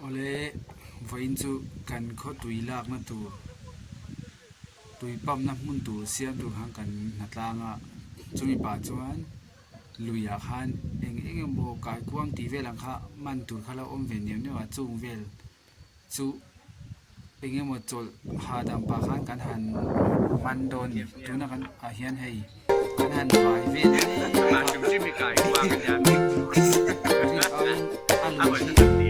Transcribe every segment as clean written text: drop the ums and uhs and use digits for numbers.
Awle vawiin chu kan khaw tui lakna tur tui pump na hmun tur siam tur khan kan hna tlang a chumi pah chuan luiah khan eng eng emaw kaikuang tih vel ang kha man tur kha lo awm ve neuh neuh a chung vel chu eng emaw chawlh hahdam pah khan kan han man dawn a ni tuna kan ah hian hei kan han vai vel mek a a lui hi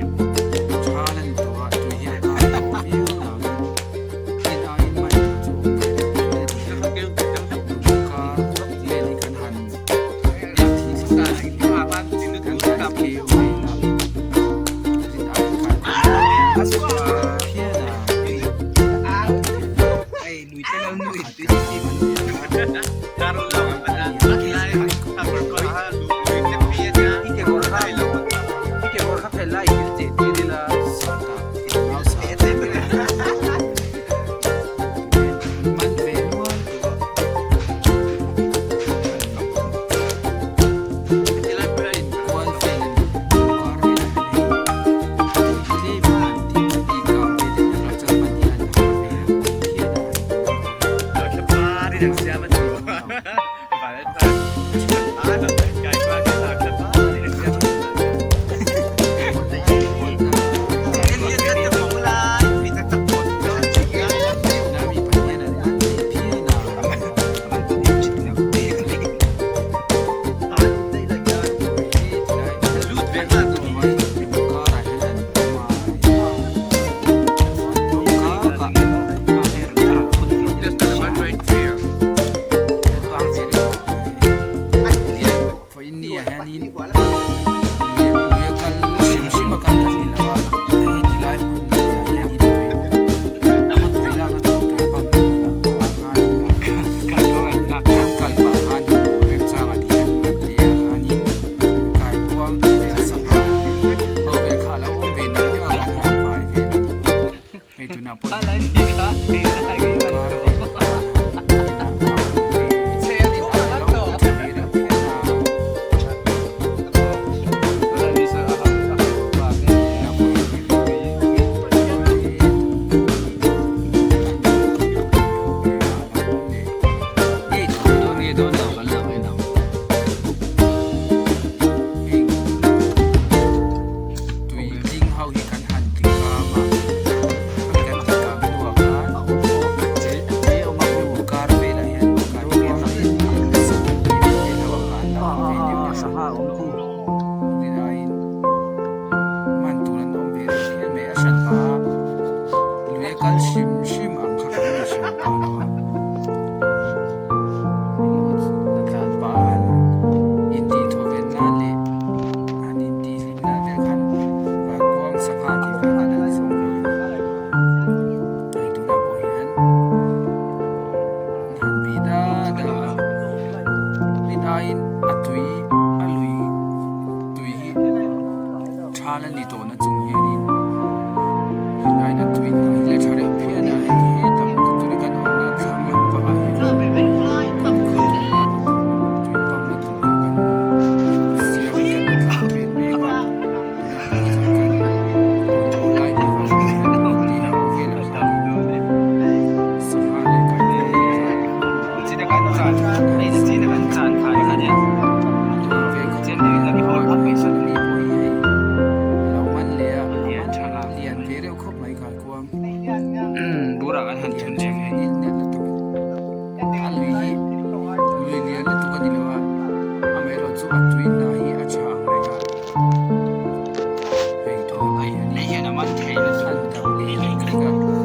thal a ni tawh a tui hi a kai tawh viau nangin tin aiin man tur chu awm ve lo phian a ni lung kar vel hi kan han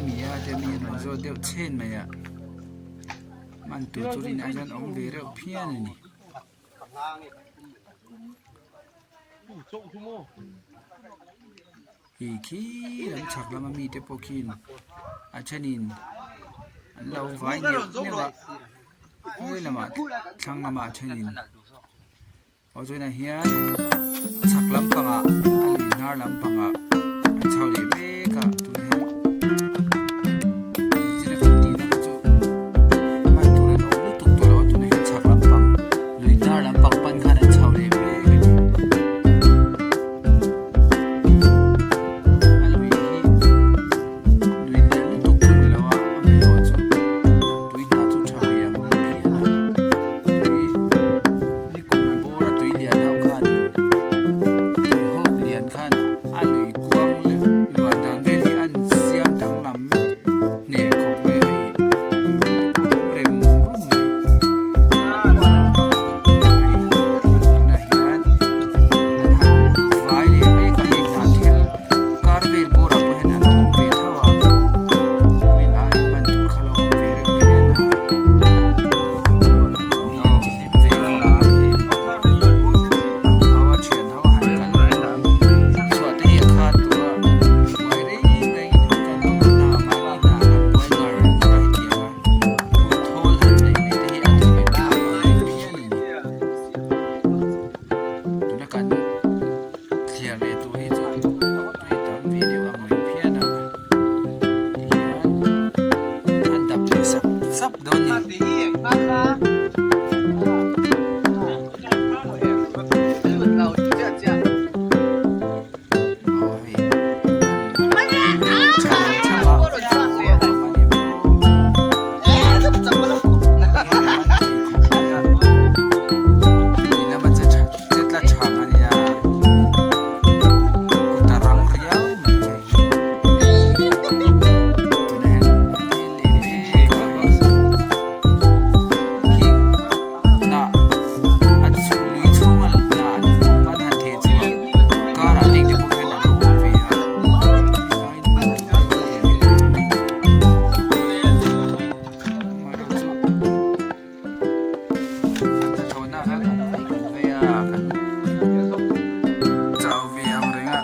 ami a tia mi an rawn zawt deuh chhen mai a man tur chu rin ai chuan awm ve reuh phian a ni. Hei khi lam chhak lama mite pawh khian a thenin an lo vai neuh neuh a khawi lamah thlang lamah a thenin aw chuan ah hian chhak lampangah a lui hnar lampangah an chho leh mek a tunah hian nichina kan tihna kha chu hman tur an awm lutuk tawh lo a tunah hian chhak lampang lui hnar lampang pan khan an chho leh mek a ni. A lui hi lui lian lutuk chu ni lo a amaherawh chu tui hna chu tha ve ang reng phian a tui nikum bawr a tui lian ho khan tui hawk lian khan a lui kuang leh luan dan vel hi an siam danglam hneh khawp mai a hei lung te pawh a rem rum mai tunah hian. An han vai leh mek a hei hna thil kar vel bawrah pawh hian an lo awm ve tho a rin aiin hman tur kha lo awm ve reuh phian a mi an ti hlim ve khawp mai ho a thian ho a han kal chhuah te hi a khat tawh a buai reng rengin an kal ho a hna mahni hna kan buai ngar ngar a hetiang a hun thawl han neih ve te hi a ti ve thlak ang reng phian a ni. Tuna kan thliar leh tur hi chu tui tam ve deuh ang reng phian a tihian an dap leh sap sap dawn a ni. Aw hei an tha lo theuh a Chetla chhang a nia kut a rang riau mai hei tunah hian an thil leh mek a khi hnah a chhung lui chhunga hnah an an han theh chhuah karah te pawh hian a lo awm ve a helai Hnathawhna kha kan vei kan vei a kan chau ve ang reng a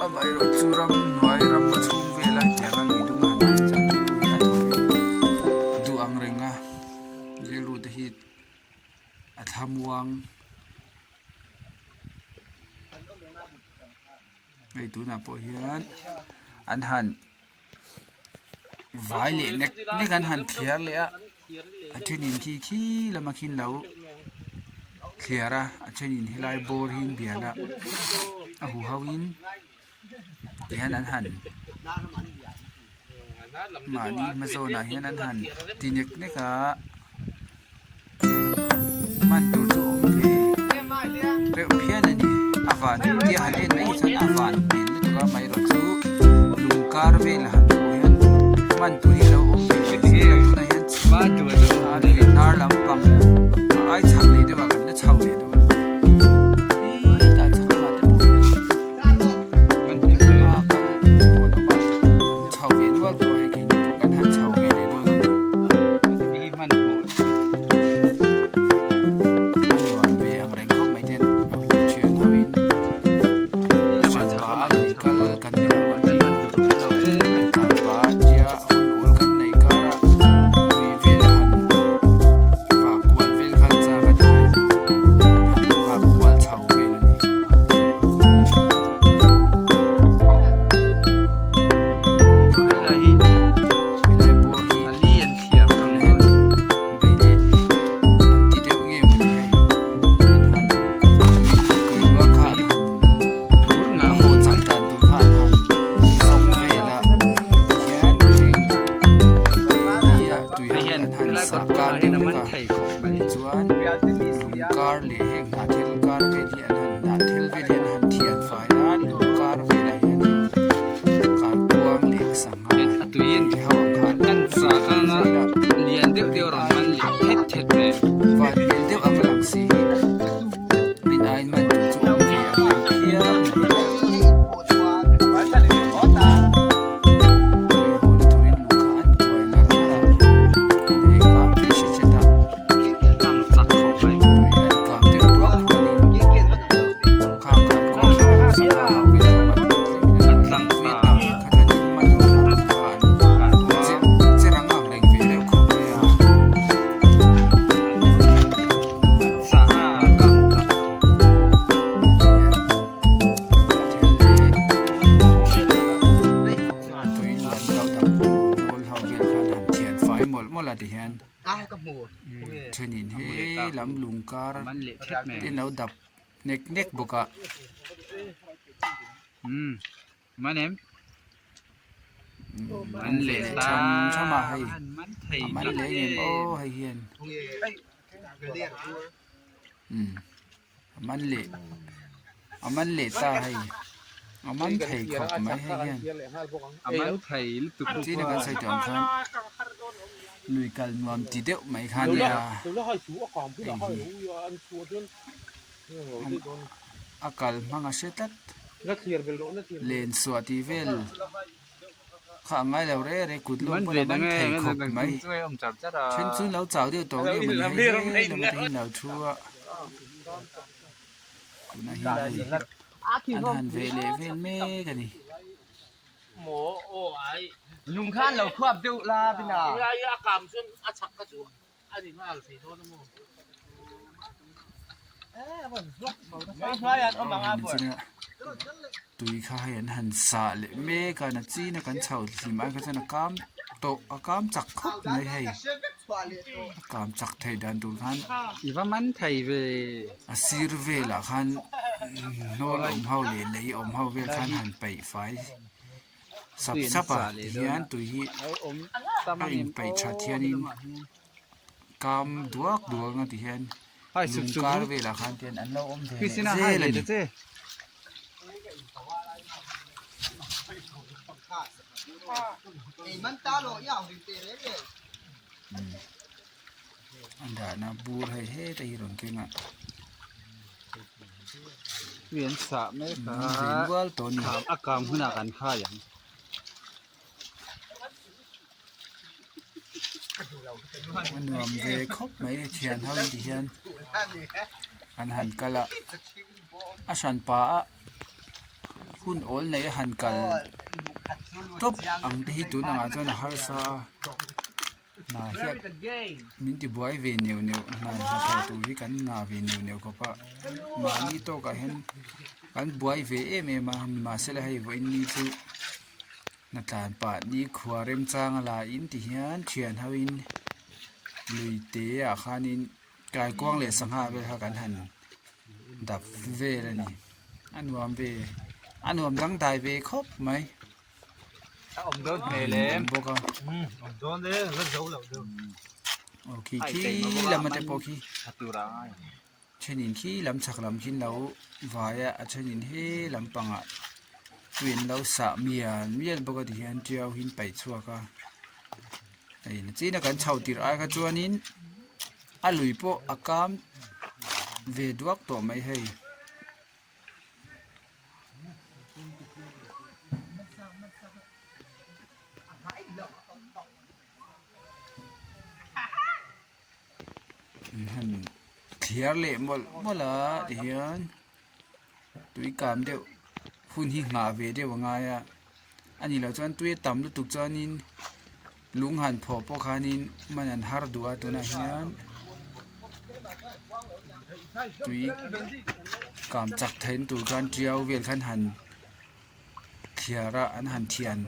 amaherawh chu ramhnuai ram chhung vela hetiang a lui dum han an chan rilru hi a thaw ve duh ang reng a rilru te hi a thlamuang hei tunah pawh hian an han. Vai leh nek nek an han thliar leh a a thenin khi khi lama khi an lo thliar a a thenin helai bawr hi an bial a a huho in tihian an han mahni hma zawnah hian an han ti nek nek a. Hman tur chu awm ve reuh phian a ni a van tia han en mai hi chuan a van hmel lutuk a amaherawh chu lung kar vel han hmuh hian hman tur hi a lo awm ve reuh zel a tunah hian a lui hnar lampang a ai chhak leh deuh a kan la chho leh dawn a tah chhak lamah te pawh hian a kal te pawh an awm a chho ve nual tawh a hei keini pawh kan han chho ve leh dawn a ni. A nuam ve ang reng khawp mai ten a hun thian ho in hran pah a lui kal kan ni lo a ni tlan pah a tia hun awl kan neih kar a lui vel a han vah kual vel khan chak a ni han vah kual chho vel a ni. Helai bawr hi. Kar leh heng hnah thil kar vel hi an han hnah thil vel hi an han thian fai a lung kar velah hianin kaikuang leh sangha Van hmel deuh ang a lang si hi rin aiin man tur chu awm ve ang reng phian mai. mawlh a tihian thenin he lam lung kar te an lo dap nek nek bawk a. Man leh tham tham a hei a man leh em aw hei hian umm a man leh a man leh ta hei a man thei khawp mai hei hian chin a kan sawi tawh ang khan lui kal nuam ti deuh mai kha nia hei hi a kal hmang a hre tlat. Len suah tih vel kha a ngai lo re re kut lawm pawn a man thei khawp mai then chu lo chau deuh tawh nge mawni hei he lam te hi an lo thu a tunah hian hei an han ve leh vel mek a ni. Tui kha hei an han sah leh mek a na chin a kan chhoh hlim ai kha chuan a kam tawh a kam chak khawp mai hei a kam chak theih dan tur khan a sir velah khan hnawl awm ho leh lei awm ho vel khan han peih fai. Sap sap a tihian tui hi a inpeih that hianin kam duak duak anga tihian lung kar velah khan tian an lo awm ve leh zel a ni. A dahna bur hei heta hi rawn keng a. Tui an sah mek a Rual tawh a ni. A kang hunah kan khai ang. A nuam ve khawp mai thian ho in ti hian an han kal a a hran pa a hun awl nei a han kal tawp ang te hi tun angah chuan a harsa a. Hna hian min ti buai ve neuh neuh hna hnathawh tur hi kan ngah ve neuh neuh khawp a mahni tawkah hian kan buai ve em em a nimahsela hei vawiin ni chu hna tlan pah nikhua remchang a la in ti hian thian ho in lui te ah khanin kaikuang leh sangha vel kha kan han dap vel a ni a nuam ve a nuam dangdai ve khawp mai. A awm dawn hmel em? Bawk a. Awm dawn e, la zo lo deuh. Aw khi khi lam ate pawh khi. Thenin khi lam chhak lam khi an lo vai a, a thenin he lampangah tui an lo sah mial mial bawk a tihian tiau hi an paih chhuak a. Hei nachina kan chho tirh ai kha chuanin a lui pawh a kam ve duak tawh mai hei. Han thliar leh mawlh mawlh a tihian tui kam deuh hun hi nghah ve deuh a ngai a a nih loh chuan tui a tam lutuk chuanin lung han phawh pawh khanin man an har duh a tunah hian tui kam chak theihna tur khan tiau vel khan han thliar a an han thian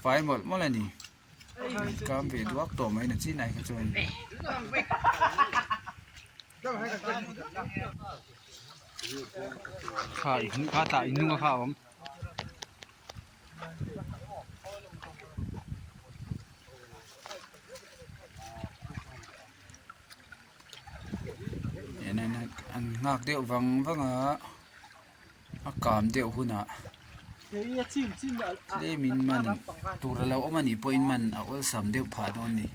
fai mawlh mawlh a ni kam ve duak tawh mai na chin ai kha chuan. Kha kha tah in hnung a kha a awm. An nghak deuh vang vang a a kam deuh hunah tlemin man tur a lo awm a nih pawhin man a awlsam deuh phah dawn a ni.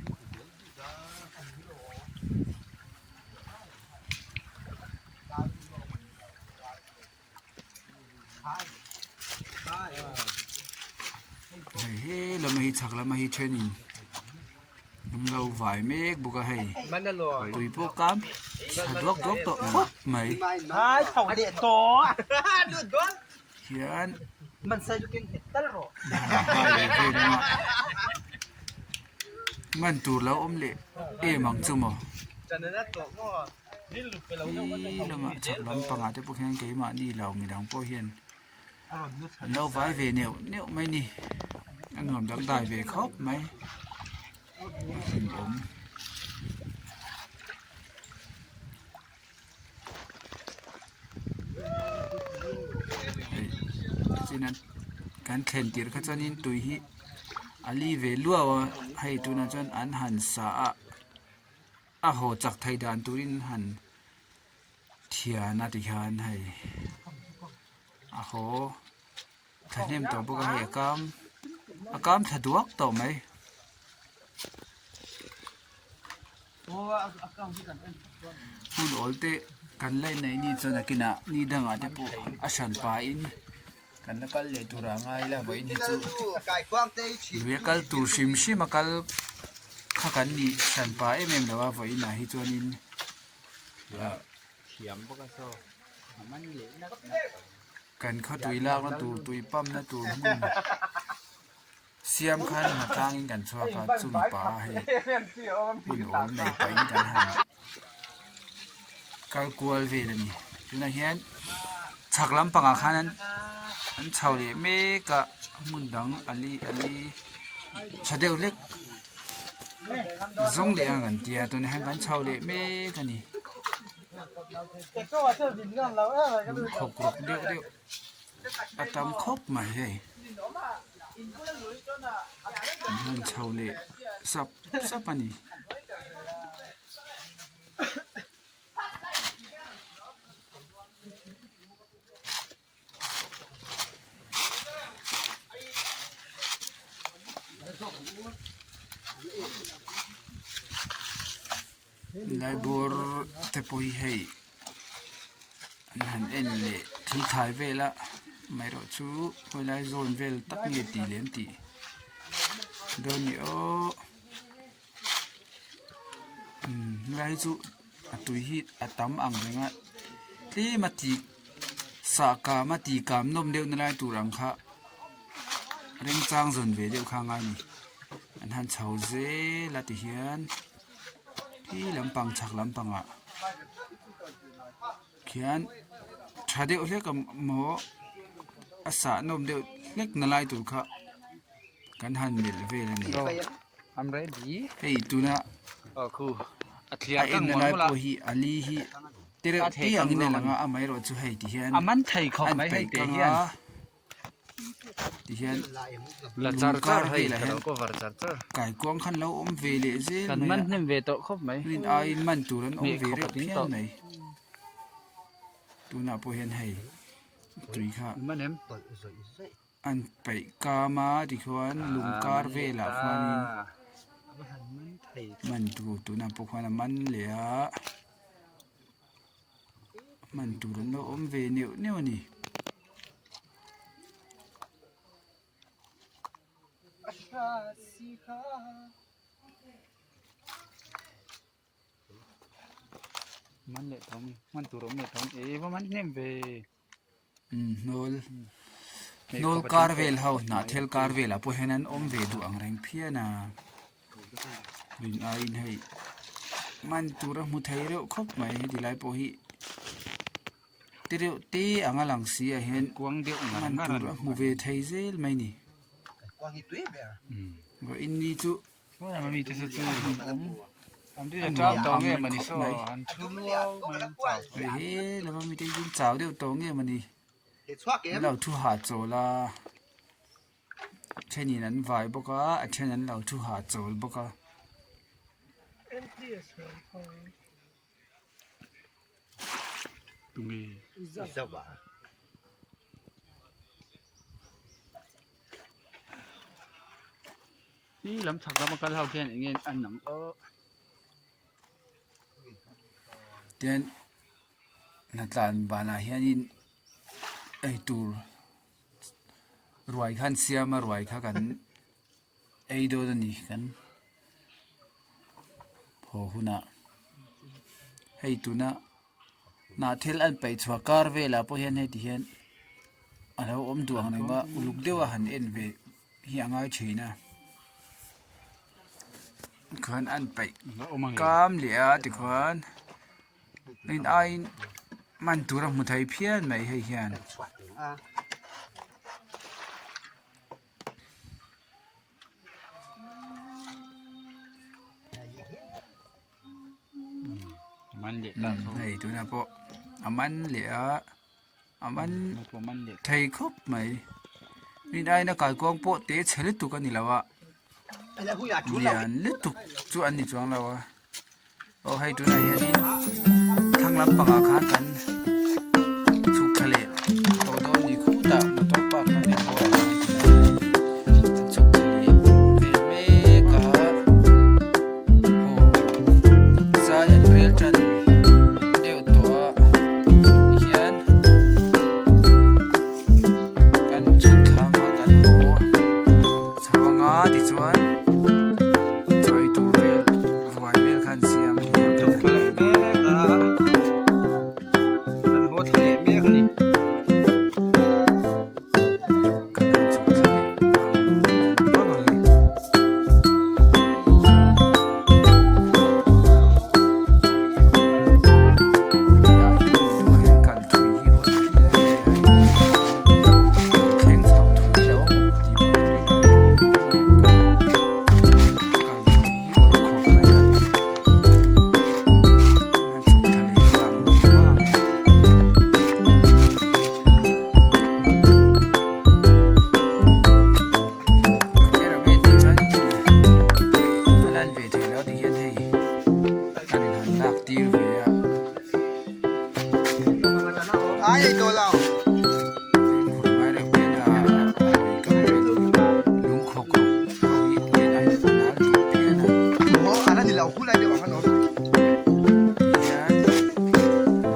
Hei he lam hi chhak lam hi thenin an lo vai mek bawk a hei tui pawh kam tha duak duak tawh khawp mai hian man tur lo awm leh em ang chu maw. Khi lamah chhak lampangah te pawh khian keimahni lo midang pawh hian an lo vai ve neuh neuh mai a ni a nuam dangdai ve khawp mai. a hlimawm. Hei chin kan thlen tirh kha chuanin tui hi a li ve luau a hei tunah chuan an han sa a a haw chak theih dan turin an han thian a tikhian hei a haw thahnem tawh bawk a hei a kam a kam thla duak tawh mai. Hmun awl te kan la inneih ni chuan a kinah ni dangah te pawh a hran pahin kan la kal leh tur ah ngai ila vawiin hi chu lui a kal tur hrim hrim a kal kha kan nih hran pah em em lo a vawiin ah hi chuanin kan khaw tui lakna tur tui pump na tur hmun Siam khan hna tlangin kan chhuak a, chumi pa a hei hun awl nei pahin kan han kal kual vel a ni. Tunah hian chhak lampangah khan an chho leh mek a, hmun dang a li a li tha deuh hlek zawng leh ang an tia tunah hian kan chho leh mek a ni. Khawk rawk deuh deuh. A tam khawp mai hei an han chho leh sap sap a ni. Laibawr te pawh hi hei an han en leh thil thlai vel a amaherawh chu khawi lai zawn vel tak nge tih leh an tih dawn ni aw umm helai hi chu a tui hi a tam ang reng a tlem a tih sah kam a tih kam nawm deuh na lai tur ang kha remchang zawn ve deuh kha a ngai a ni an han chho zel a tihian. Khi lampang chhak lampangah khian tha deuh hlek a maw a sah nawm deuh hlek na lai tur kha kan han melh vel a ni hei tuna a en na lai pawh hi a li hi te reuh te angin a lang a amaherawh chu hei ti hian an peih kang a. Tihian lung kar velah hian kaikuang khan lo awm ve leh zel mai a rin aiin man tur an awm ve reuh phian mai tunah pawh hian hei tui kha an paih kam a tikhuan lung kar velah khuanin man tur tunah pawh khuan a man leh a. Hman tur an lo awm ve neuh neuh a ni. Man leh thawm hman tur awm leh thawm e va man hnem ve. Umm hnawl hnawl kar vel ho hnah thel kar velah pawh hian an awm ve duh ang reng phian a rin aiin hei man tur a hmu thei reuh khawp mai heti lai pawh hi te reuh te ang a lang si ah hian man tur a hmu ve thei zel mai a ni vawiin ni chu. He lama mite hi chu chau deuh tawh nge mawni an lo thu hahchawl a thenin an vai bawk a a then an lo thu hahchawl bawk a. Hi lam chhak lama kal ho khian eng nge an ang aw. Tian hnatlan banah hianin eitur ruai kha an siam a ruai kha kan ei dawn a ni kan haw hunah hei tuna hnah thil an paih chhuah kar velah pawh hian heti hian a lo awm duh ang reng a uluk deuh a han en ve hi a ngai thin a tikhuan an paih kam leh a tikhuan rin aiin man tur a hmu thei phian mai hei hian. Hei tunah pawh a man leh a a man thei khawp mai rin aiin a kaikuang pawh te chhe lutuk a ni lo a lian lutuk chu an ni chuang lo a aw hei tunah hianin thlang lampangah khan kan chhuk thla leh tawh dawn ni khutah motor park na vel pawh a awm a chhuk thla leh vel mek a aw zai an rel tan deuh tawh a tihian kan chhuk thla ang a kan haw chho ang a tichuan chaw ei tur vel ruai vel kha an siam a ni kan han chhuk thla leh vang vang ang e.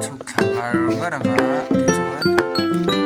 Chhuk thla ngar ngar ang a tichuan.